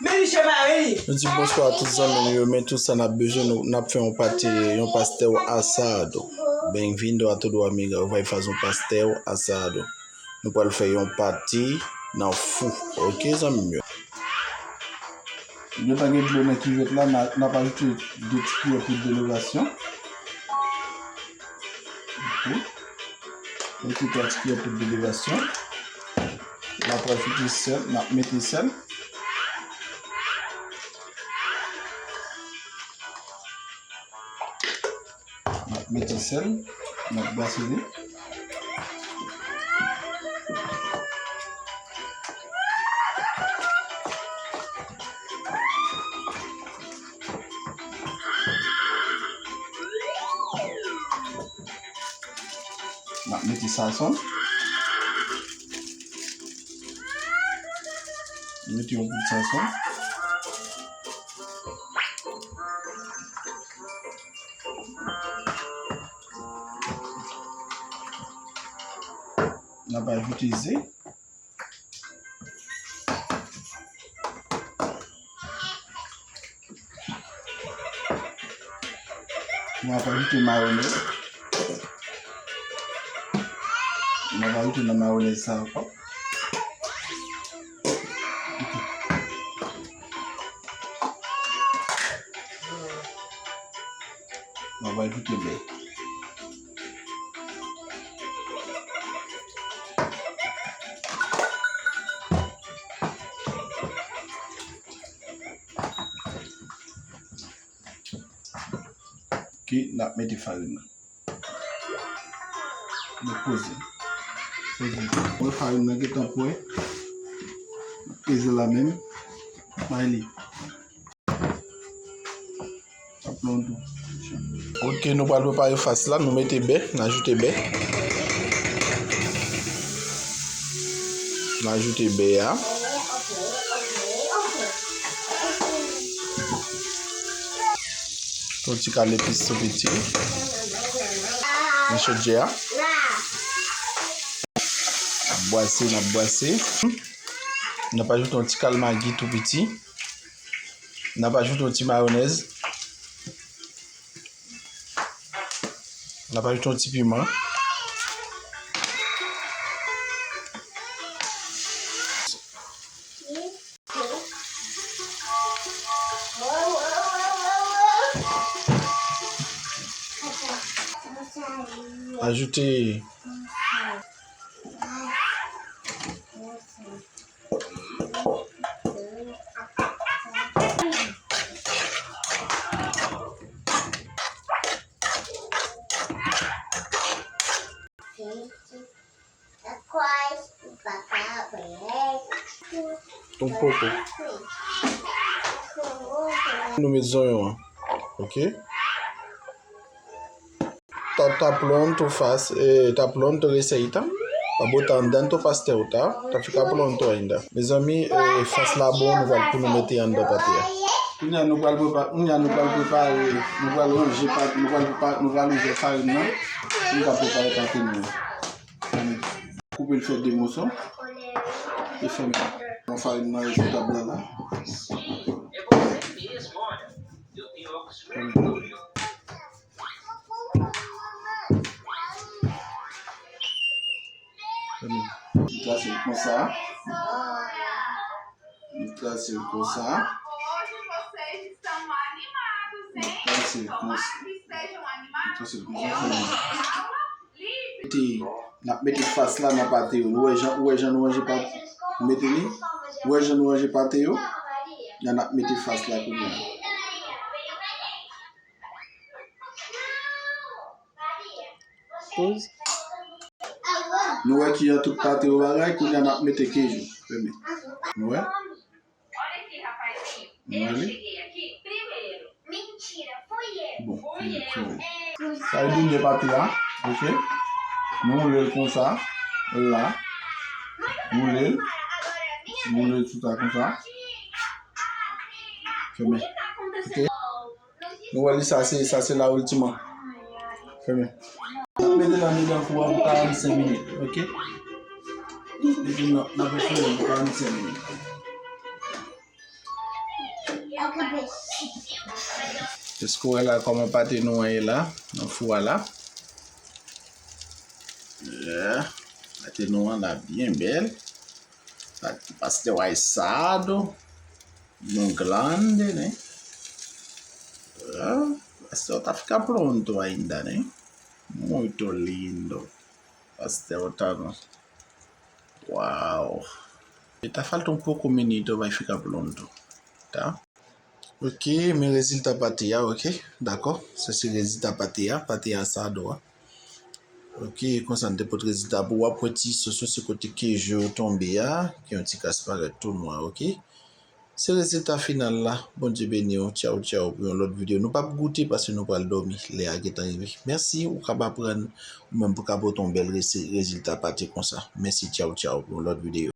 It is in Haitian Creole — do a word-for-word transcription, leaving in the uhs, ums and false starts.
Nou di bonswa a tout zanmi nou yo, men tout sa n ap bezwen, nou, n ap fè yon pate, yon pastel asado. Bem-vindo a todo amigo, vai fazer um pastel asado. Nou pral fè yon pate nan fou, ok, zanmi m yo? Gentan gen dlo nan kivèt la, n a, n ap ajoute de ti kiyè poud de levasyon. Ok. Mete twa ti kiyè poud de levasyon. N ap ajoute sèl, n ap mete sèl. N ap mete sèl, n ap brase li. N ap mete sazon. Mete yon poud sazon. N ap ajoute ze. N ap ajoute mayonèz. N ap ajoute nan mayonèz sa ankò. N ap ajoute bè. Ok, n ap mete farin nan. Nou poze. Poze. Wè farin nan gentan pwè. Peze la menm. Bay li. Tap lon tou. Ok, nou pral prepare fas la. Nou mete bè, n ajoute bè. N ajoute bè a. Yon ti kal epis tou piti. Nan chodyè a. N ap bwase, n ap bwase. N ap ajoute yon ti kal magi tou piti. N ap ajoute yon ti mayonèz. N ap ajoute yon ti piman. Ajoute Yon poko. Nou met zonyon an. Ok. Tá, tá pronto, faz, eh, tá pronto receita. Pa bota andando pastel, tá? Tá ficar pronto ainda. Mezanmi, eh, fas la bon, nou pral pou nou mete anndan pate a. Kounye a nou pral prepa-, kounye a nou pral prepare, nou pral ranje pate, nou pral prepa-, nou pral ouvè farin nan. Nou ka prepare pate nou. Koupe l fè de moso. E fèmen. Pran farin nan, rete tab la la. Fèmen. Fèmen. Trase l konsa. Nou trase l konsa. Nou trase l konsa. Nou trase l konsa. Mete, n ap mete fas la nan pate yo. Nou wè jan, ou wè jan nou ranje pate. Mete li. Ou wè jan nou ranje pate yo. N ap mete fas la kounye a. Poz. Nou wè ki an tout pate yo bagay, kounye a n ap mete kej yo. Fèmen. Nou wè? Nou wè li? Bon, fèmen, fèmen. Sa e dènye pati a, ok? Nou woule l konsa, la. Woule l. Woule l sou sa konsa. Fèmen. Ok? Nou wè li, sa se, sa se la ultima. Fèmen. N ap mete l anndan fou a pou karannsenk minit, ok? Mete l nan, n ap fè fou a pou karannsenk minit. Èske w wè la kòman pate nou an ye la? Nan fou a la. Yeah. Pate nou an la byen bèl. Pastè Waysado. Yon grande, né? Ah, pastè, tá fica pronto ainda, né? Muito lindo. Pastè, tá. Uau. E tá falta um pouco, menino, vai ficar pronto, tá? Ok, men rezilta pate a, ok? Dakò? Sa se rezilta pate a, pate asado a. Ok, konsa n te pot rezilta pou w ap wè ti sòs yo se kote kejo yo tonbe a, gen yon ti kras parèt tou nwa, ok? Se rezilta final la. Bondye beni w. Tchaw, tchaw pou yon lòt videyo. Nou p ap goute paske nou pral dòmi. Lè a gentan rive. Mèsi, ou kab aprann, ou menm pou ka pote yon bèl resi-, rezilta pate konsa. Mèsi, tchaw, tchaw pou yon lòt videyo.